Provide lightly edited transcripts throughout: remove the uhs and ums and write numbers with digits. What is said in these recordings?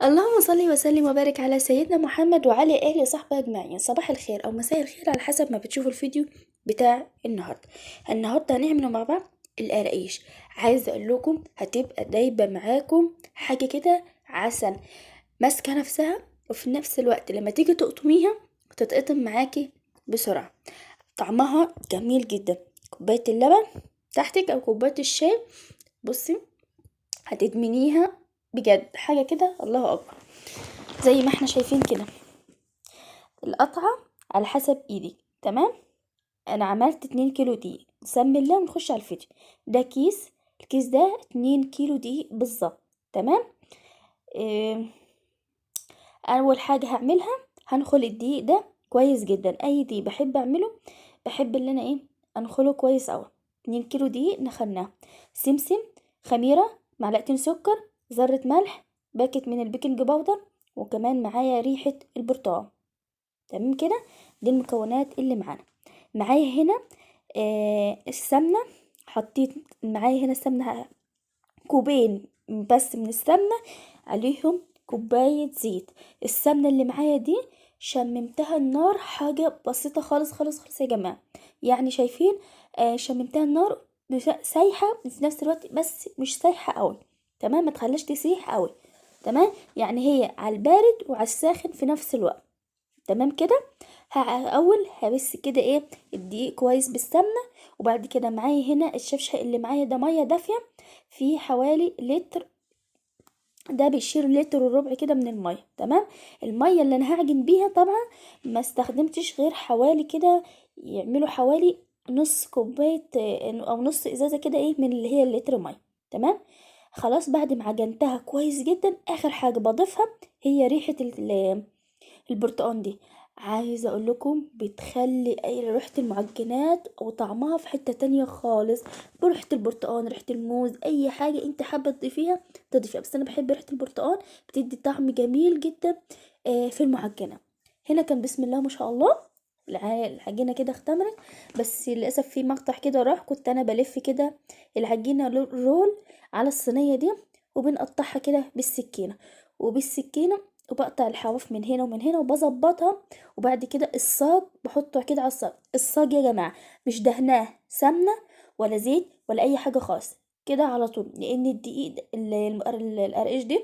اللهم صل وسلم وبارك على سيدنا محمد وعلى اله وصحبه اجمعين. صباح الخير او مساء الخير على حسب ما بتشوفوا الفيديو بتاع النهارده. النهارده هنعمله مع بعض القراقيش. عايزه اقول لكم هتبقى دايبه معاكم حاجة كده عسل، ماسكه نفسها، وفي نفس الوقت لما تيجي تقطميها تتقطم معاكي بسرعة. طعمها جميل جدا. كوباية اللبن تحتك او كوباية الشاي، بصي هتدمنيها بجد، حاجة كده الله اكبر. زي ما احنا شايفين كده القطعة على حسب ايدك، تمام. انا عملت 2 كيلو دقيق. نسمي الله ونخش على الفيديو. ده كيس، الكيس ده 2 كيلو دقيق بالظبط، تمام. اول حاجة هعملها هنخل الدقيق ده كويس جدا. اي دقيق بحب اعمله، بحب ان انا انخله كويس اوي. 2 كيلو دقيق نخلناه، سمسم، خميره، معلقتين سكر، ذره ملح، باكت من ال baking powder، وكمان معايا ريحه البرتقال. تمام كده، دي المكونات اللي معانا. معايا هنا السمنة، حطيت معايا هنا السمنة كوبين بس من السمنة، عليهم كوباية زيت. السمنة اللي معايا دي شممتها النار، حاجة بسيطة خالص خالص خالص يا جماعة. يعني شايفين، شممتها النار سايحه في نفس الوقت، بس مش سايحه قوي، تمام. ما تخليش تسيح قوي، تمام. يعني هي على البارد وعلى الساخن في نفس الوقت، تمام كده. اول هبس كده الدقيق كويس بالسمنه، وبعد كده معايا هنا الشفشه اللي معايا ده مية دافيه في حوالي لتر، ده بيشيل لتر وربع كده من المية، تمام. المية اللي انا هعجن بيها طبعا ما استخدمتش غير حوالي كده، يعملوا حوالي نص كوباية او نص ازازة كده من اللي هي اللتر مية، تمام. خلاص بعد ما عجنتها كويس جدا، اخر حاجة بضيفها هي ريحه البرتقان دي. عايزه اقول لكم بتخلي اي ريحه المعجنات وطعمها في حتة تانية خالص، بريحه البرتقان، ريحه الموز، اي حاجة انت حابة تضيفيها تضيفيها، بس انا بحب ريحه البرتقان، بتدي طعم جميل جدا في المعجنه. هنا كان بسم الله ما شاء الله العجينة كده اختمرت، بس للاسف في مقطع كده راح، كنت انا بلف كده العجينة رول على الصينية دي، وبنقطعها كده بالسكينة، وبالسكينه وبقطع الحواف من هنا ومن هنا وبظبطها. وبعد كده الصاج بحطه كده على الصاج. الصاج يا جماعة مش دهناه سمنه ولا زيت ولا اي حاجة خالص، كده على طول، لان الدقيق القرقش دي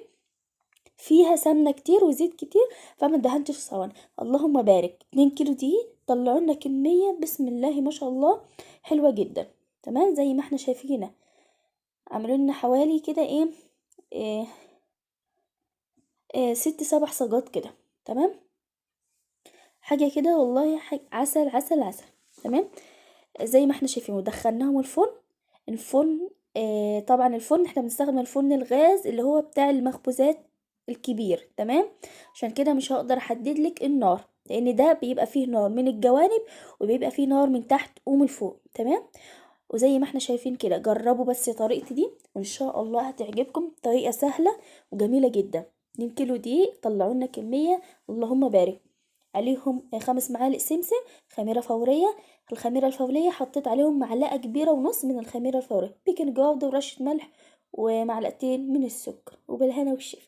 فيها سمنه كتير وزيت كتير، فما دهنتش الصواني. اللهم بارك. 2 كيلو دقيق طلعوا لنا كمية بسم الله ما شاء الله حلوة جدا، تمام. زي ما احنا شايفين عملوا لنا حوالي كده 6 7 صاجات كده، تمام. حاجة كده والله حاجة عسل عسل عسل، تمام. زي ما احنا شايفين. ودخلناهم الفرن. الفرن طبعا الفرن احنا بنستخدم الفرن الغاز اللي هو بتاع المخبوزات الكبير، تمام. عشان كده مش هقدر احدد لك النار، لان ده بيبقى فيه نار من الجوانب وبيبقى فيه نار من تحت ومن فوق، تمام. وزي ما احنا شايفين كده، جربوا بس طريقتي دي وان شاء الله هتعجبكم. طريقه سهلة وجميلة جدا. 2 كيلو دقيق طلعوا لنا كمية اللهم بارك عليهم. 5 معالق سمسم، خميره فورية. الخميره الفورية حطيت عليهم معلقه كبيرة ونص من الخميره الفورية، baking powder ورشه ملح، ومعلقتين من السكر، وبالهنا والشفا.